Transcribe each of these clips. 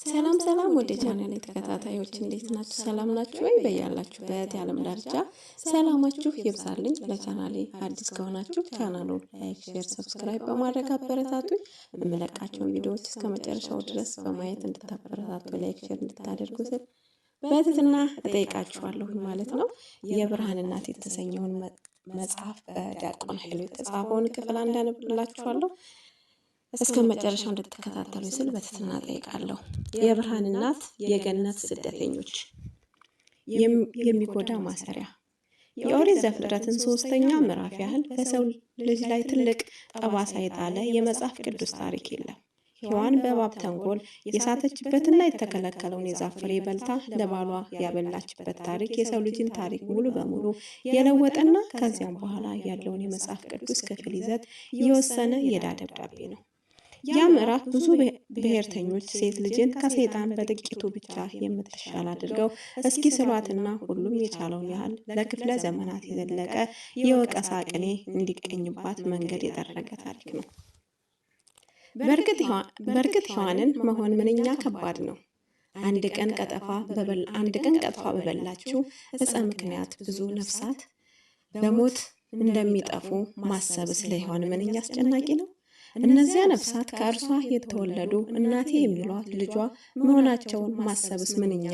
ሰላም ሰላም ወደ ቻናሌ ተከታታዮች እንዴት ናችሁ? ሰላም ናችሁ ወይ? በያላችሁበት የዓለም ዳርቻ ሰላማችሁ ይብዛልኝ። ለቻናሌ አዲስ ከሆናችሁ ቻናሉን like፣ share፣ subscribe በማድረግ አበረታቱኝ። የምለቃቸውን ቪዲዮዎች እስከ መጨረሻው ድረስ በማየት እንድታበረታቱ like፣ share እንድታደርጉ ስል በትህትና እጠይቃችኋለሁ ማለት ነው። የብርሃን እናት የተሰኘውን መጽሐፍ በዲያቆን ኃይሉ የተጻፈውን ክፍል አንድ አነብላችኋለሁ። እስከ መጨረሻው እንድትከታተሉ ስል በትህትና እጠይቃለሁ። የብርሃን እናት የገነት ስደተኞች የሚጎዳ ማሰሪያ። የኦሪት ዘፍጥረትን 3ኛ ምዕራፍ ያህል በሰው ልጅ ላይ ትልቅ ጠባሳ የጣለ የመጽሐፍ ቅዱስ ታሪክ የለም። ሔዋን በእባብ ተንኮል የሳተችበትና የተከለከለውን የዛፍ ፍሬ በልታ ለባሏ ያበላችበት ታሪክ የሰው ልጅን ታሪክ ሙሉ በሙሉ የለወጠና ከዚያም በኋላ ያለውን የመጽሐፍ ቅዱስ ክፍል ይዘት የወሰነ የዕዳ ደብዳቤ ነው። ያ ምዕራፍ ብዙ ብሔርተኞች ሴት ልጅን ከሰይጣን በጥቂቱ ብቻ የምትሻል አድርገው እስኪ ስሏትና ሁሉም የቻለውን ያህል ለክፍለ ዘመናት የዘለቀ የወቀሳ ቅኔ እንዲቀኝባት መንገድ የጠረገ ታሪክ ነው። በእርግጥ ሔዋንን መሆን ምንኛ ከባድ ነው። አንድ ቀን ቀጥፋ በበላችው ዕፀ ምክንያት ብዙ ነፍሳት በሞት እንደሚጠፉ ማሰብ ስለ ሔዋን ምንኛ አስጨናቂ ነው። እነዚያ ነፍሳት ከእርሷ የተወለዱ እናቴ የሚሏት ልጇ መሆናቸውን ማሰብስ ምንኛ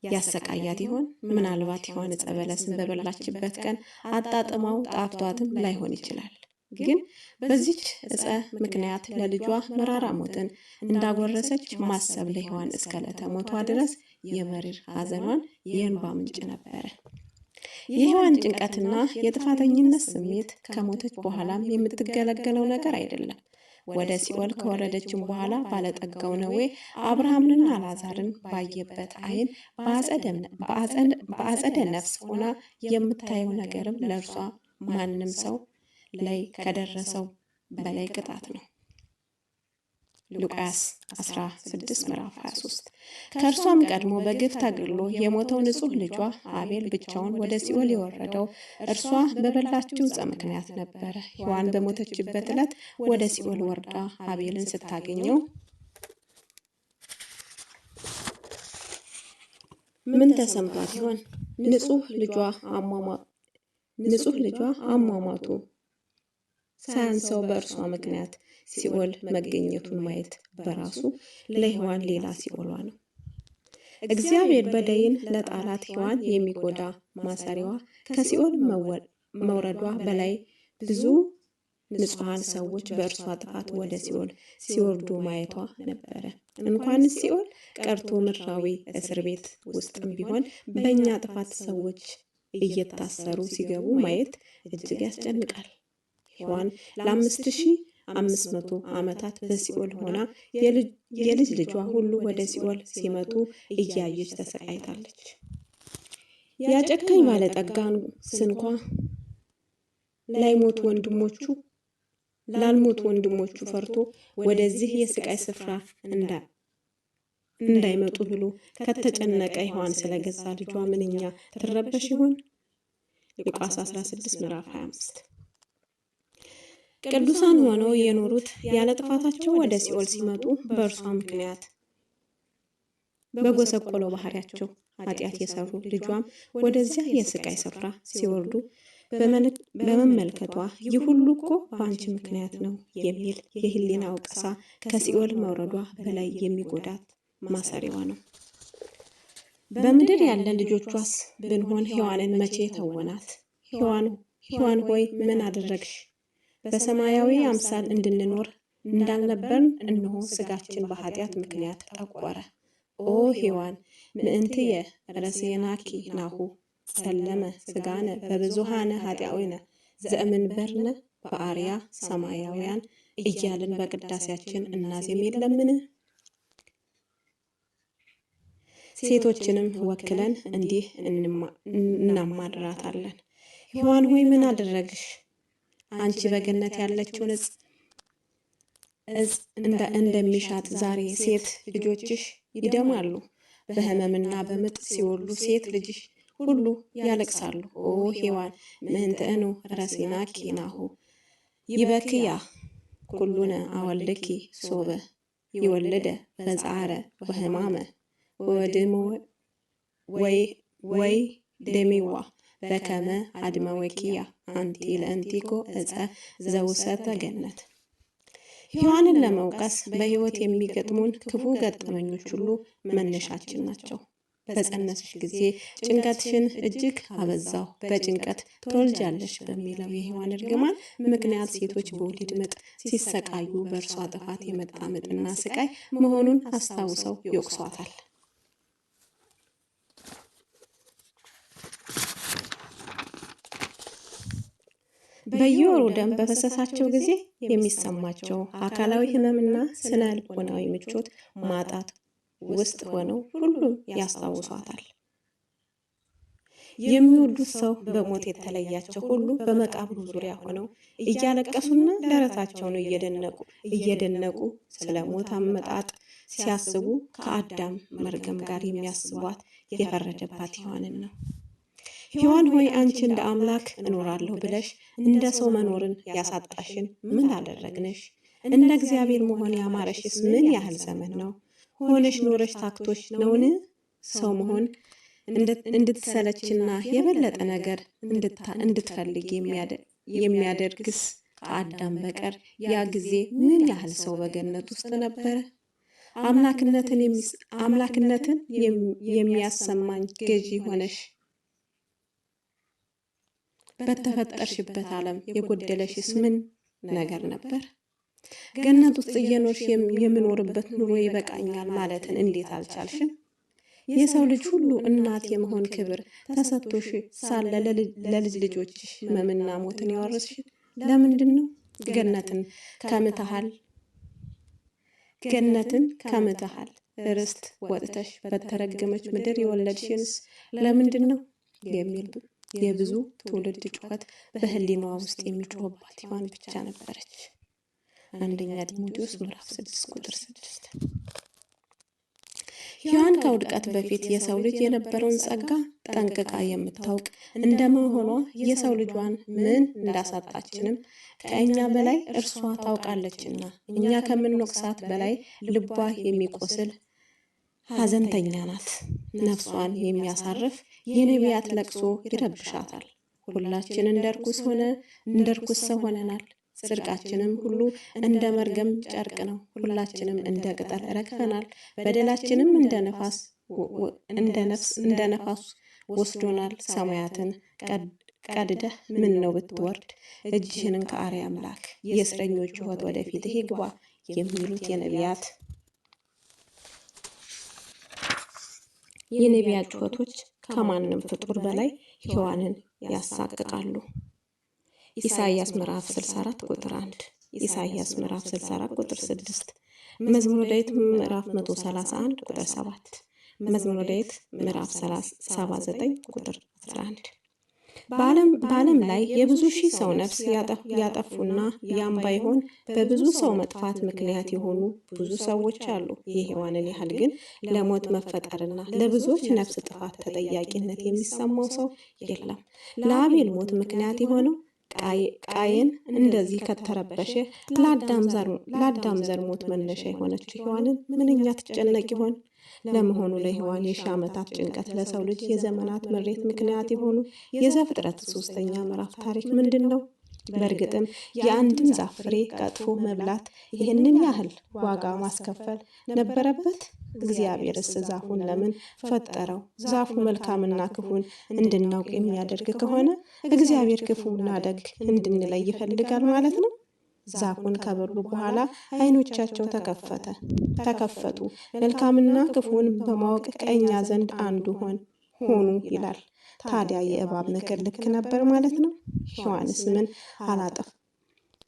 ያሰቃያት ይሆን? ምናልባት ሔዋን ዕፀ በለስን በበላችበት ቀን አጣጥማው ጣፍቷትም ላይሆን ይችላል። ግን በዚች ዕፀ ምክንያት ለልጇ መራራ ሞትን እንዳጎረሰች ማሰብ ለሔዋን እስከ ዕለተ ሞቷ ድረስ የመሪር ሐዘኗን የእንባ ምንጭ ነበረ። የሔዋን ጭንቀትና የጥፋተኝነት ስሜት ከሞተች በኋላም የምትገለገለው ነገር አይደለም። ወደ ሲኦል ከወረደችም በኋላ ባለጠጋው ነዌ አብርሃምንና አልዓዛርን ባየበት ዓይን በአጸደ ነፍስ ሆና የምታየው ነገርም ለእርሷ ማንም ሰው ላይ ከደረሰው በላይ ቅጣት ነው። ሉቃስ 16 ምዕራፍ 23። ከእርሷም ቀድሞ በግፍ ተገድሎ የሞተው ንጹሕ ልጇ አቤል ብቻውን ወደ ሲኦል የወረደው እርሷ በበላችው ዕፀ ምክንያት ነበረ። ሔዋን በሞተችበት ዕለት ወደ ሲኦል ወርዳ አቤልን ስታገኘው ምን ተሰምቷት ይሆን? ንጹሕ ልጇ አሟሟቱ ሳያንሰው በእርሷ ምክንያት ሲኦል መገኘቱን ማየት በራሱ ለሔዋን ሌላ ሲኦሏ ነው። እግዚአብሔር በደይን ለጣላት ሔዋን የሚጎዳ ማሰሪያዋ ከሲኦል መውረዷ በላይ ብዙ ንጹሐን ሰዎች በእርሷ ጥፋት ወደ ሲኦል ሲወርዱ ማየቷ ነበረ። እንኳንስ ሲኦል ቀርቶ ምድራዊ እስር ቤት ውስጥም ቢሆን በእኛ ጥፋት ሰዎች እየታሰሩ ሲገቡ ማየት እጅግ ያስጨንቃል። ሔዋን ለ5500 ዓመታት በሲኦል ሆና የልጅ ልጇ ሁሉ ወደ ሲኦል ሲመጡ እያየች ተሰቃይታለች። ያጨካኝ ባለጠጋን ስንኳ ላይሞቱ ወንድሞቹ ላልሞቱ ወንድሞቹ ፈርቶ ወደዚህ የስቃይ ስፍራ እንዳይመጡ ብሎ ከተጨነቀ ሔዋን ስለገዛ ልጇ ምንኛ ትረበሽ ይሆን? ሉቃስ 16 ምዕራፍ 25። ቅዱሳን ሆነው የኖሩት ያለ ጥፋታቸው ወደ ሲኦል ሲመጡ በእርሷ ምክንያት በጎሰቆለው ባህሪያቸው ኃጢአት የሰሩ ልጇም ወደዚያ የስቃይ ስፍራ ሲወርዱ በመመልከቷ ይህ ሁሉ እኮ በአንቺ ምክንያት ነው የሚል የሕሊና ወቀሳ ከሲኦል መውረዷ በላይ የሚጎዳት ማሰሪያዋ ነው። በምድር ያለን ልጆቿስ ብንሆን ሔዋንን መቼ ተወናት? ሔዋን ሆይ ምን አደረግሽ? በሰማያዊ አምሳል እንድንኖር እንዳልነበርን እነሆ ስጋችን በኃጢአት ምክንያት ጠቆረ። ኦ ሔዋን ምእንትየ ረሴናኪ ናሁ ጸለመ ስጋነ በብዙሃነ ኃጢአዊነ ዘእምንበርነ በአርያ ሰማያውያን እያልን በቅዳሴያችን እናዜም የለምን? ሴቶችንም ወክለን እንዲህ እናማርራታለን። ሔዋን ሆይ ምን አደረግሽ? አንቺ በገነት ያለችውን ዕፅ እንደሚሻት ዛሬ ሴት ልጆችሽ ይደማሉ። በሕመምና በምጥ ሲወልዱ ሴት ልጅሽ ሁሉ ያለቅሳሉ። ኦ ሔዋን ምእንተእኑ ረሴናኪ ናሁ ይበክያ ኩሉነ አወልድኪ ሶበ ይወልደ በጻረ ወህማመ ወድሞ ወይ ደሚዋ በከመ አድመወኪያ አንቲ ለእንቲኮ ዕፀ ዘውሰተ ገነት። ሔዋንን ለመውቀስ በሕይወት የሚገጥሙን ክፉ ገጠመኞች ሁሉ መነሻችን ናቸው። በጸነስሽ ጊዜ ጭንቀትሽን እጅግ አበዛሁ፣ በጭንቀት ትወልጃለሽ በሚለው የሔዋን እርግማን ምክንያት ሴቶች በወሊድ ምጥ ሲሰቃዩ በእርሷ ጥፋት የመጣ ምጥና ስቃይ መሆኑን አስታውሰው ይወቅሷታል። በየወሩ ደም በፈሰሳቸው ጊዜ የሚሰማቸው አካላዊ ሕመምና ስነ ልቦናዊ ምቾት ማጣት ውስጥ ሆነው ሁሉም ያስታውሷታል። የሚወዱት ሰው በሞት የተለያቸው ሁሉ በመቃብሩ ዙሪያ ሆነው እያለቀሱና ደረታቸውን እየደነቁ ስለ ሞት አመጣጥ ሲያስቡ ከአዳም መርገም ጋር የሚያስቧት የፈረደባት ሔዋንን ነው። ሔዋን ሆይ፣ አንቺ እንደ አምላክ እኖራለሁ ብለሽ እንደ ሰው መኖርን ያሳጣሽን ምን አደረግንሽ? እንደ እግዚአብሔር መሆን ያማረሽስ ምን ያህል ዘመን ነው? ሆነሽ ኖረሽ ታክቶሽ ነውን? ሰው መሆን እንድትሰለችና የበለጠ ነገር እንድትፈልግ የሚያደርግስ ከአዳም በቀር ያ ጊዜ ምን ያህል ሰው በገነት ውስጥ ነበረ? አምላክነትን የሚያሰማኝ ገዢ ሆነሽ በተፈጠርሽበት ዓለም የጎደለሽስ ምን ነገር ነበር? ገነት ውስጥ እየኖርሽ የምኖርበት ኑሮ ይበቃኛል ማለትን እንዴት አልቻልሽም? የሰው ልጅ ሁሉ እናት የመሆን ክብር ተሰጥቶሽ ሳለ ለልጅ ልጆችሽ ሕመምና ሞትን ያወረስሽ ለምንድን ነው? ገነትን ከምትሃል ገነትን ከምትሃል ርስት ወጥተሽ በተረገመች ምድር የወለድሽንስ ለምንድን ነው? የሚል የብዙ ትውልድ ጩኸት በሕሊናዋ ውስጥ የሚጮህባት ሔዋን ብቻ ነበረች። አንደኛ ጢሞቴዎስ ምዕራፍ 6 ቁጥር 6። ሔዋን ከውድቀት በፊት የሰው ልጅ የነበረውን ጸጋ ጠንቅቃ የምታውቅ እንደመሆኗ የሰው ልጇን ምን እንዳሳጣችንም ከእኛ በላይ እርሷ ታውቃለችና እኛ ከምንወቅሳት በላይ ልቧ የሚቆስል ሐዘንተኛ ናት። ነፍሷን የሚያሳርፍ የነቢያት ለቅሶ ይረብሻታል። ሁላችን እንደ ርኩስ ሰው ሆነናል። ጽድቃችንም ሁሉ እንደ መርገም ጨርቅ ነው። ሁላችንም እንደ ቅጠል ረግፈናል። በደላችንም እንደ ነፋስ ወስዶናል። ሰማያትን ቀድደህ ምን ነው ብትወርድ፣ እጅህን ከአርያም ላክ፣ የእስረኞች ጩኸት ወደፊትህ ይግባ የሚሉት የነቢያት ጩኸቶች ከማንም ፍጡር በላይ ሔዋንን ያሳቅቃሉ። ኢሳይያስ ምዕራፍ 64 ቁጥር 1፣ ኢሳይያስ ምዕራፍ 64 ቁጥር 6፣ መዝሙረ ዳዊት ምዕራፍ 131 ቁጥር 7፣ መዝሙረ ዳዊት ምዕራፍ 79 ቁጥር 11። በዓለም ላይ የብዙ ሺህ ሰው ነፍስ ያጠፉና ያም ባይሆን በብዙ ሰው መጥፋት ምክንያት የሆኑ ብዙ ሰዎች አሉ። የሔዋንን ያህል ግን ለሞት መፈጠርና ለብዙዎች ነፍስ ጥፋት ተጠያቂነት የሚሰማው ሰው የለም። ለአቤል ሞት ምክንያት የሆነው ቃየን እንደዚህ ከተረበሸ ለአዳም ዘር ሞት መነሻ የሆነችው ሔዋንን ምንኛ ትጨነቅ ይሆን? ለመሆኑ ለሔዋን የሺህ ዓመታት ጭንቀት ለሰው ልጅ የዘመናት ምሬት ምክንያት የሆኑ የዘፍጥረት 3ኛ ምዕራፍ ታሪክ ምንድን ነው? በእርግጥም የአንድን ዛፍ ፍሬ ቀጥፎ መብላት ይህንን ያህል ዋጋ ማስከፈል ነበረበት? እግዚአብሔርስ ዛፉን ለምን ፈጠረው? ዛፉ መልካምና ክፉን እንድናውቅ የሚያደርግ ከሆነ እግዚአብሔር ክፉና ደግ እንድንለይ ይፈልጋል ማለት ነው። ዛፉን ከበሉ በኋላ ዓይኖቻቸው ተከፈቱ፣ መልካምና ክፉን በማወቅ ከእኛ ዘንድ አንዱ ሆኑ ይላል። ታዲያ የእባብ ምክር ልክ ነበር ማለት ነው?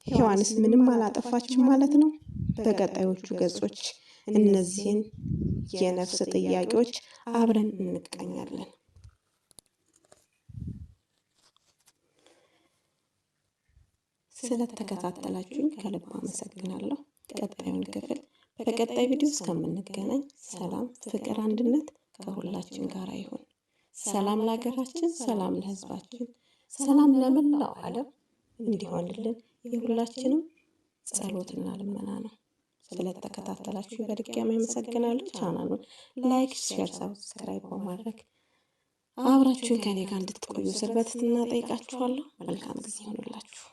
ሔዋንስ ምንም አላጠፋችም ማለት ነው? በቀጣዮቹ ገጾች እነዚህን የነፍስ ጥያቄዎች አብረን እንቃኛለን። ስለተከታተላችሁኝ ከልብ አመሰግናለሁ። ቀጣዩን ክፍል በቀጣይ ቪዲዮ እስከምንገናኝ ሰላም፣ ፍቅር፣ አንድነት ከሁላችን ጋር ይሁን። ሰላም ለሀገራችን፣ ሰላም ለሕዝባችን፣ ሰላም ለመላው ዓለም እንዲሆንልን የሁላችንም ጸሎትና ልመና ነው። ስለተከታተላችሁ በድጋሚ አመሰግናለሁ። ቻናሉን like፣ share፣ subscribe በማድረግ አብራችሁን ከኔ ጋር እንድትቆዩ ስል በትህትና እጠይቃችኋለሁ። መልካም ጊዜ ይሆንላችሁ።